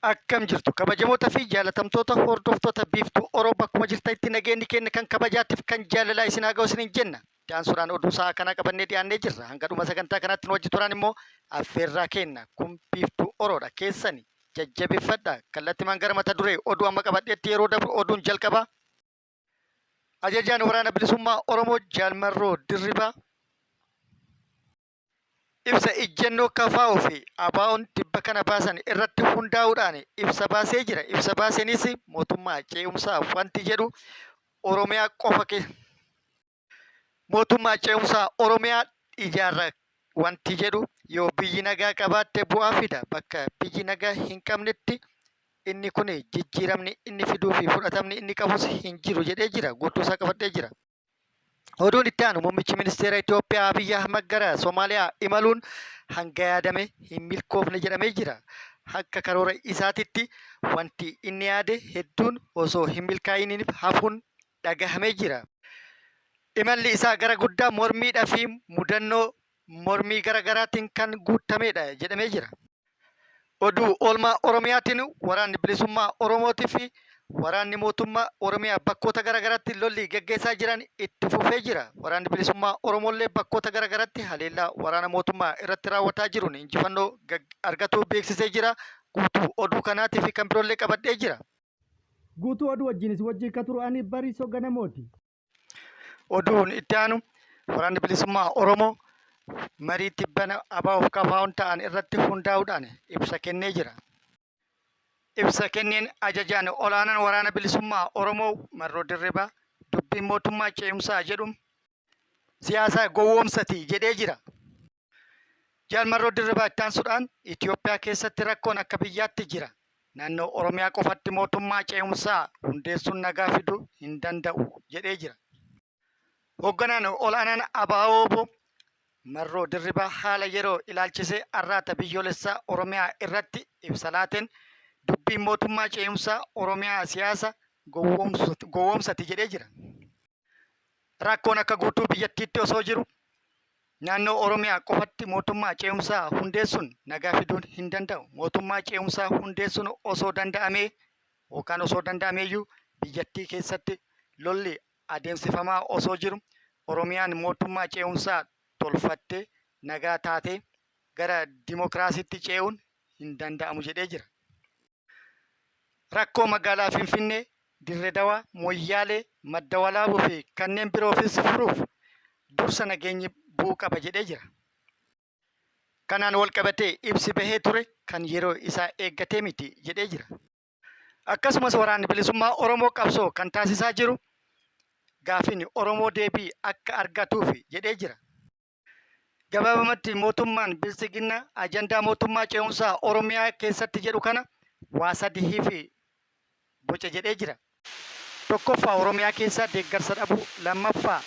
Akkam jirtu kabajamoota fi jaalatamtoota hordoftoota Biiftuu Oro, bakkuma jirtanitti nageenyi keenya kan kabajaatiif kan jaalalaa isin haa ga'u isiniin jenna. Daansuudhaan oduu sa'a kanaa qabannee dhiyaannee jirra. Hanga dhuma sagantaa kanaatti nu wajji turaan immoo affeerraa keenna. Kun Biiftuu Oroodha. Keessani jajjabeeffadha. Kallattimaan gara mata duree oduu amma qabadheetti yeroo dabru oduun jalqaba. Ajajaan Waraana Bilisummaa Oromoo Jaal Marroo Dirribaa ibsa ijjennoo KFO fi ABOn tibba kana baasan irratti hundaa'uudhaan ibsa baasee jira. Ibsa baaseenis mootummaa ce'umsaa wanti jedhu Oromiyaa qofa mootummaa ce'umsaa Oromiyaa ijaarra wanti jedhu yoo biyyi nagaa qabaatte bu'aa fida. Bakka biyyi nagaa hin qabnetti inni kun jijjiiramni inni fiduu fi fudhatamni inni qabus hin jiru jedhee jira. Guutuu isaa qabadhee jira. Oduun itti aanu muummichi ministeera Itoophiyaa Abiy Ahmad gara Somaaliyaa imaluun hanga yaadame hin milkoofne jedhamee jira. Akka karoora isaatitti wanti inni yaade hedduun osoo hin milkaa'iniif hafuun dhagahamee jira. Imalli isaa gara guddaa mormiidha fi mudannoo mormii gara garaatiin kan guuttameedha jedhamee jira. Oduu oolmaa Oromiyaatiin waraanni bilisummaa Oromootii fi waraanni mootummaa Oromiyaa bakkoota gara garaatti lolli geggeessaa jiran itti fufee jira. Waraanni bilisummaa Oromoollee bakkoota gara garaatti haleellaa waraana mootummaa irratti raawwataa jiruun injifannoo argatuu beeksisee jira. Guutuu oduu kanaatii fi kan biroollee qabadhee jira. Guutuu oduu wajjin isin wajjin ka turu ani Bariisoo Ganamooti. Oduun itti aanu waraanni bilisummaa Oromoo marii tibbana ABOf KFOn ta'an irratti hundaa'uudhaan ibsa kennee jira. Ibsa kenneen ajajaan olaanaan waraana bilisummaa Oromoo Marroo Dirribaa dubbiin mootummaa ce'umsaa jedhu siyaasa gowwoomsati jedhee jira. Jaal Marroo Dirribaa itti aansuudhaan Itoophiyaa keessatti rakkoon akka biyyaatti jira. Naannoo Oromiyaa qofatti mootummaa ce'umsaa hundeessuun nagaa fiduu hin danda'u jedhee jira. Hoogganaan ol'aanaan ABO Marroo Dirribaa haala yeroo ilaalchisee Arraata Biyyoolessaa Oromiyaa irratti ibsa laateen dubbiin mootummaa ce'umsaa Oromiyaa siyaasa gowwoomsati jedhee jira. Rakkoon akka guutuu biyyattiitti osoo jiru Naannoo Oromiyaa qofatti mootummaa ce'umsaa hundeessuun nagaa fiduun hin danda'u. Mootummaa ce'umsaa hundeessuun osoo danda'amee yookaan osoo danda'ameeyyuu biyyattii keessatti lolli adeemsifamaa osoo jiru Oromiyaan mootummaa ce'umsaa tolfattee nagaa taatee gara dimokiraasiitti ce'uun hin danda'amu jedhee jira. Rakkoo magaalaa Finfinnee, Dirre Dawaa, Moyyaalee, Madda Walaabuu fi kanneen biroofis furuuf dursa nageenyi bu'uu qaba jedhee jira. Kanaan walqabatee ibsi bahee ture kan yeroo isaa eeggatee miti jedhee jira. Akkasumas Waraanni Bilisummaa Oromoo qabsoo kan taasisaa jiru gaafiin Oromoo deebii akka argatuufi jedhee jira. Gabaabumatti mootummaan Biltsiginna ajandaa mootummaa ce'umsaa Oromiyaa keessatti jedhu kana waa sadihiif boce jedhee jira. Tokkoffaa Oromiyaa keessaa deeggarsa dhabuu, lammaffaa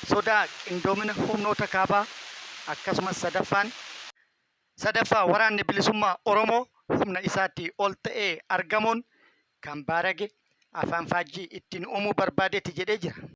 sodaa qindoomina humnoota kaabaa akkasumas sadaffaan Sadaffaa Waraanni Bilisummaa Oromoo humna isaatii ol ta'ee argamuun kan baarage afaan faajjii ittiin uumuu barbaadeti jedhee jira.